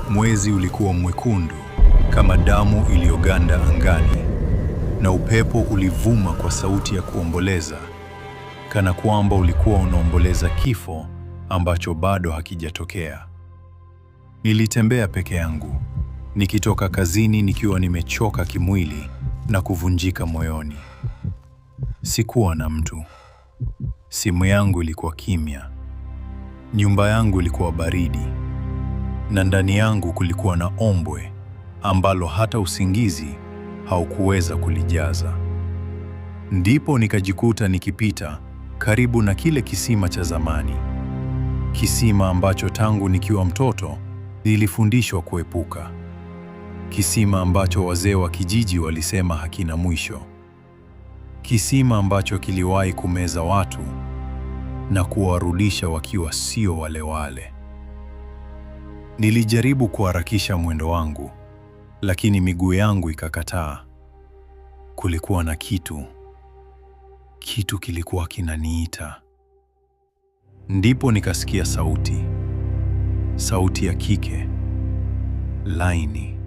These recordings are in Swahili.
Mwezi ulikuwa mwekundu kama damu iliyoganda angani, na upepo ulivuma kwa sauti ya kuomboleza, kana kwamba ulikuwa unaomboleza kifo ambacho bado hakijatokea. Nilitembea peke yangu, nikitoka kazini nikiwa nimechoka kimwili na kuvunjika moyoni. Sikuwa na mtu. Simu yangu ilikuwa kimya. Nyumba yangu ilikuwa baridi. Na ndani yangu kulikuwa na ombwe ambalo hata usingizi haukuweza kulijaza. Ndipo nikajikuta nikipita karibu na kile kisima cha zamani. Kisima ambacho tangu nikiwa mtoto nilifundishwa kuepuka. Kisima ambacho wazee wa kijiji walisema hakina mwisho. Kisima ambacho kiliwahi kumeza watu na kuwarudisha wakiwa sio wale wale. Nilijaribu kuharakisha mwendo wangu, lakini miguu yangu ikakataa. Kulikuwa na kitu. Kitu kilikuwa kinaniita. Ndipo nikasikia sauti. Sauti ya kike, laini,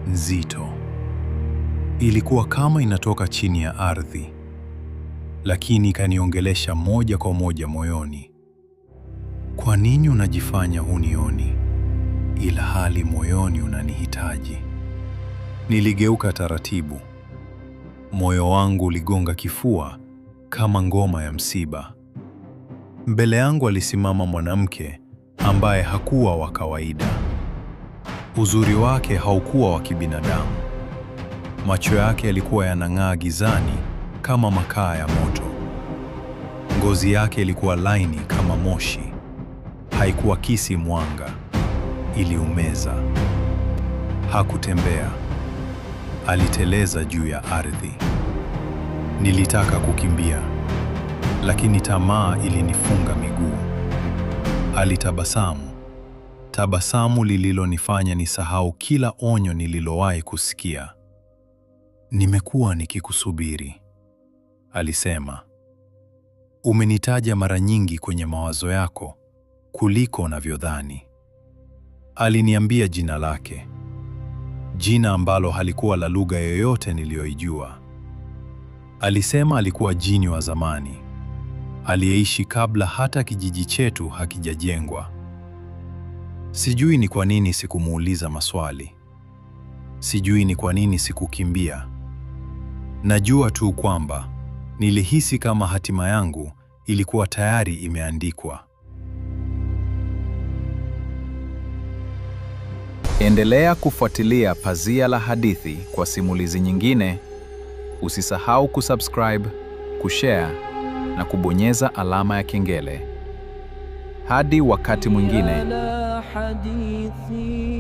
nzito. Ilikuwa kama inatoka chini ya ardhi, lakini ikaniongelesha moja kwa moja moyoni. "Kwa nini unajifanya hunioni, ila hali moyoni unanihitaji?" Niligeuka taratibu. Moyo wangu uligonga kifua kama ngoma ya msiba. Mbele yangu alisimama mwanamke ambaye hakuwa wa kawaida. Uzuri wake haukuwa wa kibinadamu. Macho yake yalikuwa yanang'aa gizani kama makaa ya moto. Ngozi yake ilikuwa laini kama moshi. Haikuakisi mwanga, iliumeza. Hakutembea, aliteleza juu ya ardhi. Nilitaka kukimbia, lakini tamaa ilinifunga miguu. Alitabasamu, tabasamu lililonifanya nisahau kila onyo nililowahi kusikia. "Nimekuwa nikikusubiri," alisema. "Umenitaja mara nyingi kwenye mawazo yako kuliko unavyodhani." Aliniambia jina lake, jina ambalo halikuwa la lugha yoyote niliyoijua. Alisema alikuwa jini wa zamani, aliyeishi kabla hata kijiji chetu hakijajengwa. Sijui ni kwa nini sikumuuliza maswali. Sijui ni kwa nini sikukimbia. Najua tu kwamba nilihisi kama hatima yangu ilikuwa tayari imeandikwa. Endelea kufuatilia Pazia la Hadithi kwa simulizi nyingine. Usisahau kusubscribe, kushare na kubonyeza alama ya kengele. Hadi wakati mwingine. على حديثي.